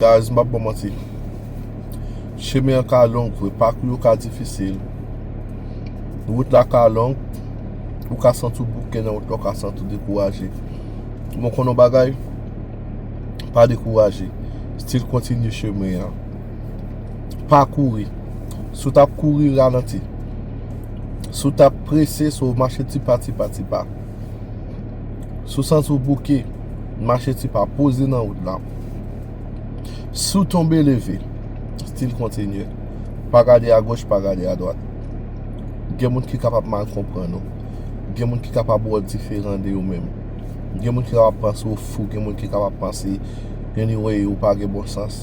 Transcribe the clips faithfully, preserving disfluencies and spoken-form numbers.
Guys, m p ap ba w manti. Chemen an ka long vre, pakou yo ka difisil. Wout la ka long, ou ka santi w bouke nan wout la, ou ka santi w dekouraje. Men w konn yon bagay, pa dekouraje. Still kontinye chemen an. Pa kouri. Si w t ap kouri, ralanti. Si w t ap prese, so mache tipa, tipa, tipa. Si w santi w bouke, mache tipa, poze nan wout la. Si w tonbe, leve. Still kontinye. Pa gade agoch, pa gade adwat. Gen moun ki kapab mal konprann ou. Gen moun ki kapab wè w diferan de ou menm. Gen moun ki kapab panse w fou, gen moun ki kapab panse, anyway, ou pa gen bon sans.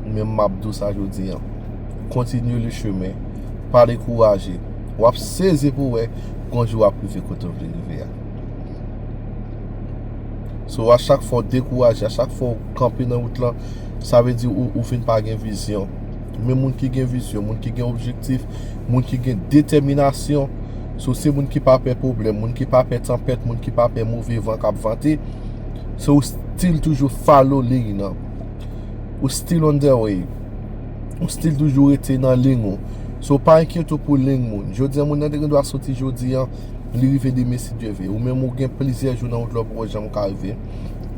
Men m ap di w sa jodi an. Kontinye le chemen. Pa dekouraje. W ap sezi pou w wè, gon jou w ap rive kote w vle rive a. So, a chak fwa w dekouraje, a chak fwa w kanpe nan wout lan, sa vle di ou, ou vin pa gen vizyon. Men moun ki gen vizyon, moun ki gen objektif, moun ki gen detèminasyon, so se moun ki pa pè pwoblèm, moun ki pa pè tanpèt, moun ki pa pè move van k ap vante. So, ou still toujou follow liy nan. Ou still on the way. Ou still toujou rete nan liy ou. So, pa enkyete w pou liy moun. Jodi an, moun nan te gen dwa soti jodi an, li rive demen si Dye vle. Ou menm ou gen plizyè jou nan wout la, ou poko janm ka rive.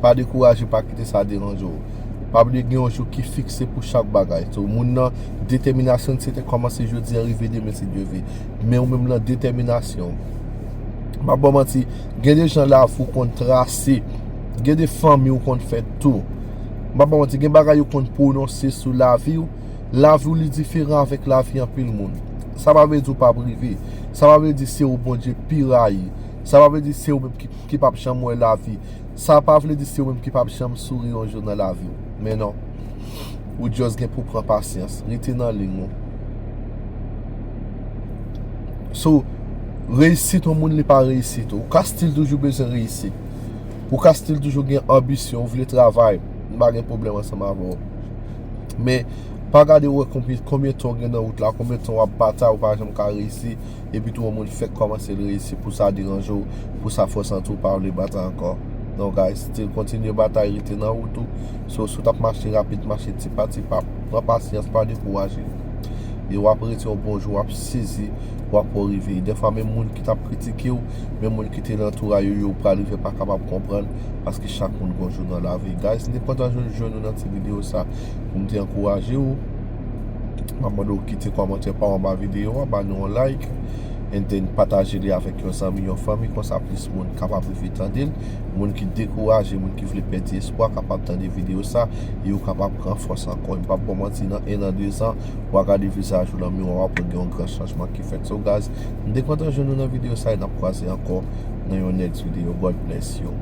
Pa dekouraje, pa kite sa deranje w. Pa bliye gen yon jou ki fikse pou chak bagay. So, moun nan, detèminasyon se te kòmanse jodi an, rive demen si Dye vle. Men ou menm lan, detèminasyon. M ap ba w manti, gen de jan lavi w konn trase, gen de fanmi w konn fè tou. M ap ba w manti, gen bagay yo konn pwononse sou lavi w. Lavi w li diferan avèk lavi anpil moun. Sa pa vle di w p ap rive. Sa pa vle di se ou Bondye pi rayi. Sa pa vle di se ou menm ki, ki p ap janm wè lavi. Sa pa vle di se ou menm ki p ap janm souri yon jou nan lavi w. Men non. Ou just gen pou pran pasyans. Rete nan liy ou. So, reyisit yon moun li pa reyisit ou. Ou ka still toujou bezwen reyisi. Ou ka still toujou gen anbisyon, ou vle travay. M pa gen pwoblèm ansanm avè w. Men, pa gade wè konbyen, konbyen tan w gen nan wout la, konbyen tan w ap batay, ou pa janm ka reyisi. Epi tou, yon moun fèk kòmanse l reyisi, pou sa deranje w, pou sa fè w santi w pa vle batay ankò. Non, guys, still kontinye batay, rete nan wout ou. So, si w t ap mache rapid, mache tipa tipa, pran pasyans, pa dekouraje. E w ap rete yon bon jou, w ap sezi, w ap wè w rive. Dèfwa, menm moun ki t ap kritike w, menm moun ki te nan antouray ou yo, yo pral rive pa kapab konprann, paske chak moun gon jou nan lavi. Guys, m te kontan jwenn, jwenn nou nan ti videyo sa, pou m te ankouraje w. M ap mande w kite kòmantè pa w anba videyo a, ba nou yon like, and then pataje li avèk yon zanmi, yon fanmi, konsa plis moun kapab rive tande l. Moun ki dekouraje, moun ki vle pèdi espwa, kapab tande videyo sa, e yo kapab pran fòs ankò. M p ap ba w manti, nan en an, de zan, w a gade vizaj ou nan miwa, w ap wè gen yon gran chanjman ki fèt. So, guys, m te kontan jwenn nou nan videyo sa, e n ap kwaze ankò nan yon next video. God bless you.